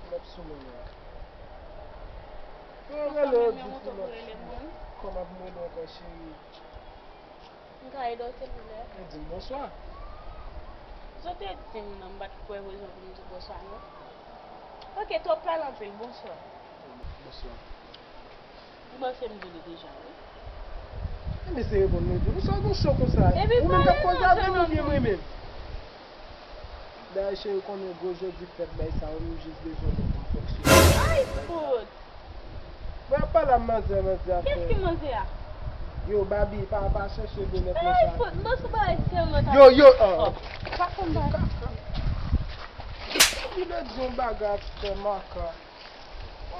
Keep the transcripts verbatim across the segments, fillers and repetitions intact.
Pull up sou mwen la. Yo rele yo di pull up. Kòman pou m rele w ankò, cheri? M ka ede w, silvouplè? E di m bonswa. Zot te di m nan, m pa t kwè rezon pou m di bonswa, non. Ok, twòp pale anpil, bonswa. Bonswa. M panse m di li deja, wi. E mesye reponn mwen tou. Ou sa gon cho konsa? Ou menm k ap koze avè m oubyen mwen menm? Dayè cheri, ou konnen gwo jodi fèt bay sa yo, m jis bezwen mwen pou m fonksyone. Ay, fout! Mwen ap pale a manzè, manzè ap fè. Kiyès ki manzè a? Yo, Babi, pa, pa chèche de nèt nan sa. Ay, fout! M panse w bagay serye w t ap di. Yo, yo, ah. Pa konn bagay. Li vle di yon bagay ap fè maka.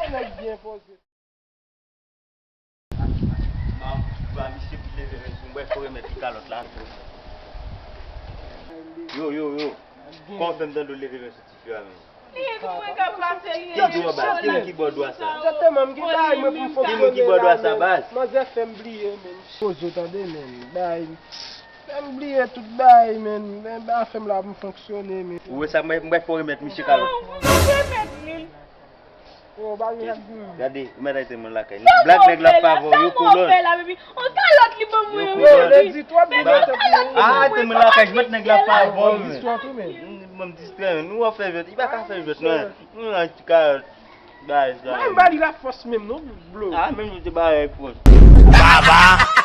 Yon nèg byen poze. Ba misye pou leve men sou mwen, fò remèt li kalòt la. Yo, yo, yo. Kòman w fè m tande w leve men sou tifi a menm? Li di mwen k ap pase, li di w anba. Ki moun ki ba w dwa sa? Egzakteman, m gen bagay mwen pou m fonksyone la, men. Ki moun ki ba w dwa sa, baz? Manzè fè m bliye, men. Poze w tande, men. Bay. Fè m bliye tout bagay, men. Men ba fè m la pou m fonksyone, men. Ou wè sa, mwen, mwen fò remèt misye kalòt. Non, ou pa remèt li. Yo, ba li rèd, men. Gade, ou mèt ay tèt mwen lakay. Blag nèg la pa avè w, yo kolòn. Sa mwen fè la, baby? On kalòt li ban mwen, yo kolòn. Yo, lè di twòp, men on kalòt li ban mwen. Ah, tèt mwen lakay, jwenn nèg la pa avè w, men. Istwa tou, men. Ban m distrè, men. Nou w ap fè jwèt, li pa ka fè jwèt, non. Nou nan ti kalòt. Bay sa. Mwen ba li la fòs menm, non, blo. Ah, menm nou te ba l fòs. Baba!